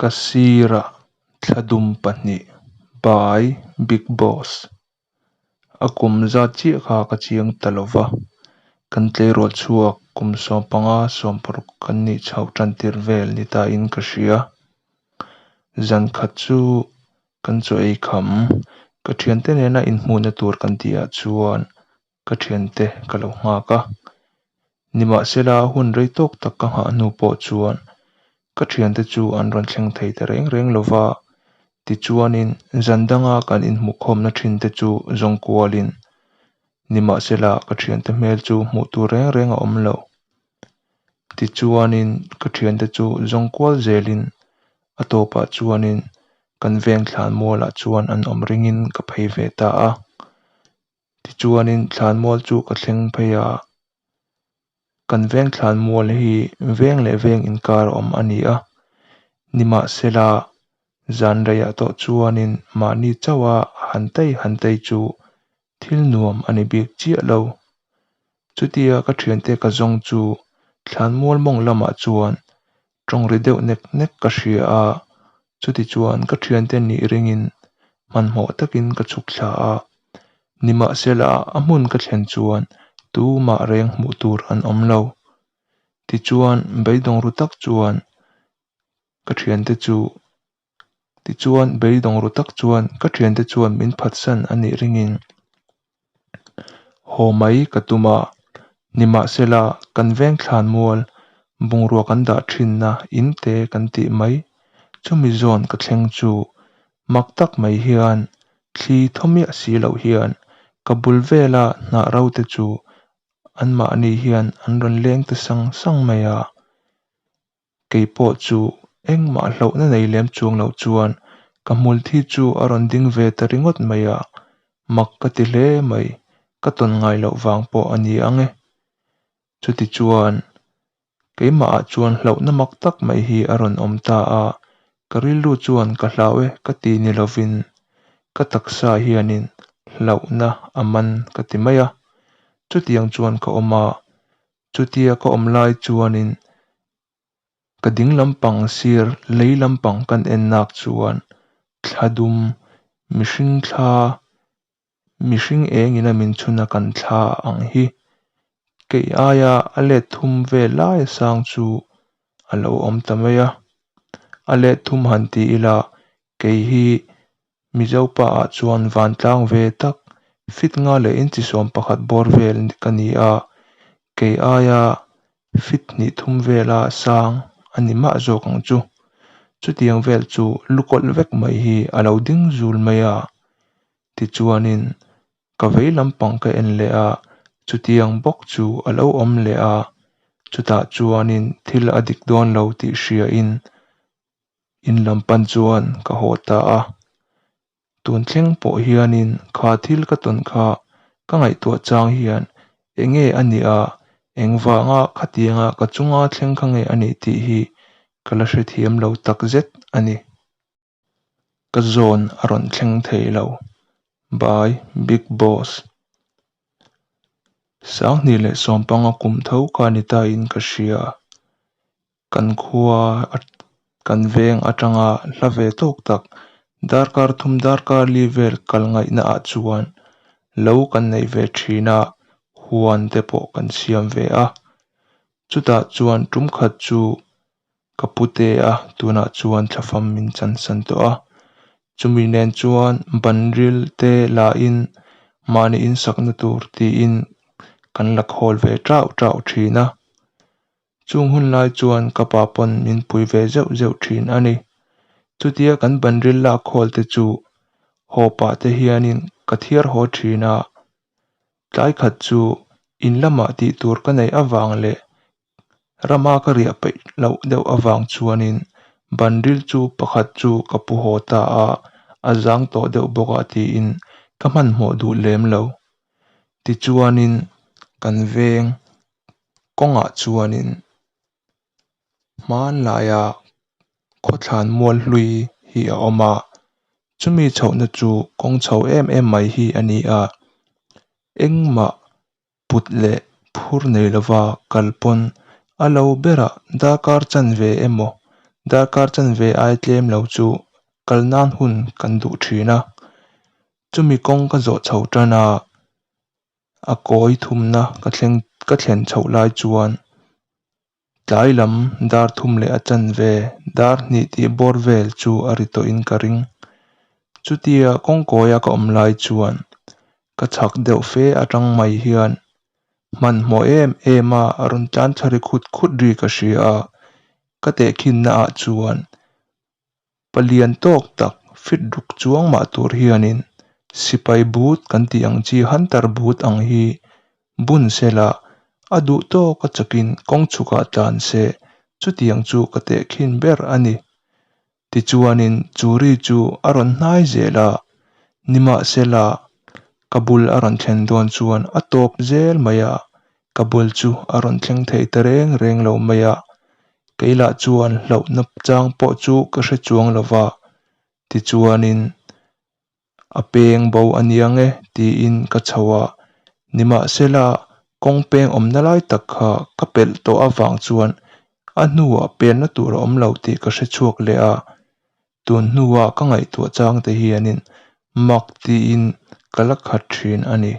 Ka sirah thla dum pahnih by Big Boss. A kum zat chiah kha ka chiang ta lo va, kan tleirawl chhuak kum 15 16 kan nih chhoh tan tir vel ni ta in ka hria. Zan khat chu kan chaw ei kham, ka thiante nena inhmuhna tur kan tih ah chuan ka thiante ka lo nghak a. Nimahsela hun rei tawk tak ka nghah hnu pawh chuan ka thiante chu an rawn thleng thei ta reng reng lo va, tichuanin zan danga kan inhmuhkhawmna thinte chu zawng kualin nimahsela ka thiante hmel chu hmuh tur reng reng a awm lo. Tichuanin ka thiante chu zawng kual zelin a tawpah chuanin kan veng thlanmualah chuan an awm ringin ka phei ve ta a. Tichuanin thlanmual chu ka thleng phei a, kan veng thlanmual hi veng leh veng inkar a awm a ni a, nimahsela zan reiah tawh chuanin mahni chauha han tei han tei chu thil nuam a ni bik chiah lo. Chutia ka thiante ka zawng chu thlanmual mawng lamah chuan tawng ri deuh nek nek ka hria a, chutichuan ka thiante nih ringin hmanhmawh takin ka chhuk thla a. Nimahsela a hmun ka thlen chuan tumah reng hmuh tur an awm lo. Tichuan beidawng ru tak chuan ka thiante chu Tichuan beidawng ru tak chuan ka thiante chuan min phatsan a nih ringin haw mai ka tum a, nimahsela kan veng thlanmual bungrua kan dah thinna in te kan tih mai chumi zawn ka thleng chu mak tak mai hian thli thaw miah si loh hian ka bul vela hnah ro te chu anmahni hian an rawn leng ta sang sang mai a. Kei pawh chu engmah hlauhna nei lem chuang lo chuan ka hmul thi chu a rawn ding ve ta ringawt mai a, mak ka ti hle mai, ka tawn ngai loh vang pawh a ni ang e. Chutichuan, keimahah chuan hlauhna mak tak mai hi a rawn awm ta a, ka rilru chuan ka hlau e ka ti ni lovin ka taksa hianin hlauhna a man ka ti mai a, chutiang chuan ka awm a, Chutia ka awm lai chuanin ka ding lampang sir lei lampang kan en nak chuan thla dum mihring thla mihring engin a min chhun a kan thla ang hi kei aia a let thum vel lai a sang chu a lo awm ta mai a, a let thum han ti ila kei hi Mizo pa ah chuan vantlang ve tak fit nga leh inchi 11 bawr vel ka ni a, kei aia fit hnih thum vela sang a ni mah zawk ang chu. Chutiang vel chu lukawlh vek mai hi a lo ding zul mai a, tichuanin ka vei lampang ka en leh a, chutiang bawk chu a lo awm leh a, chutah chuanin thil a dik dawn lo tih hriain In lam pan chuan ka haw ta a, tun thleng pawh hianin kha thil ka tawn kha ka ngaihtuah chang hian enge a nih a, engvanga khatianga ka chunga thleng kha nge a nih tih hi ka la hrethiam lo takzet a ni. Ka zawn a rawn thleng thei lo. By Big Boss. 2015 kum tho kha ni ta in ka hria. Kan khua kan veng atanga hla ve tawk tak darkar thum darkar li vel kal ngaihna ah chuan lo kan nei ve thin a, huan te pawh kan siam ve a. Chutah chuan tum khat chu ka pute a tunah chuan thlafam min chansan tawh a. Chumi nen chuan banril te lahin mahni insakna tur tiin kan la khawl ve tauh tauh thin a. Chung hun lai chuan ka pa pawn min pui ve zeuh zeuh thin a ni. Chutia kan banril lak khawl te chu haw pah te hianin ka thiar haw thin a. Tlai khat chu in lamah tih tur ka neih avang leh rama ka riah peih loh deuh avang chuanin banril chu pakhat chu ka pu haw ta a, a zang tawh deuh bawk a tiin ka hmanhmawh duh lem lo. Tichuanin kan veng kawngah chuanin hmanlaia khawthlan mual hlui hi a awm a, chumi chhohna chu kawng chho em em mai hi a ni a, engmah put leh phur nei lova kal pawn a lo berah darkar chanve emaw. Darkar chanve ai tlem lo chu kal nan hun kan duh thin a. Chumi kawng ka zawh chho tan a, a kawi thumna ka thleng ka thlen chhoh lai chuan tlai lam dar thum leh a chanve dar hnih tih bawr vel chu a ri tawhin ka ring. Chutia kawngkawia ka awm lai chuan ka chhak deuh fe atang mai hian hmanhmawh em em a rawn tlan thla ri khut khut ri ka hria a, ka tehkhinna ah chuan Palian tawk tak fit ruk chuang mah tur hianin sipai but kan tih ang chi hunter but ang hi bun sela a duh tawk a chakin kawng chhukah tlan se chutiang chu ka tehkhin ber a ni. Tichuanin chu ri chu a rawn hnai zel a, nimahsela ka bul a rawn thlen dawn chuan a tawp zel mai a, ka bul chu a rawn thleng thei ta reng reng lo mai a. Kei lah chuan hlauhna chang pawh chu ka hre chuang lo va, tichuanin a peng bo a niang e tiin ka chho a, nimahsela kawng peng awmna lai tak kha ka pelh tawh avang chuan a hnuah penna tur a awm lo tih ka hre chhuak leh a, tun hnua ka ngaihtuah chang te hianin mak tiin ka la khat thin a ni.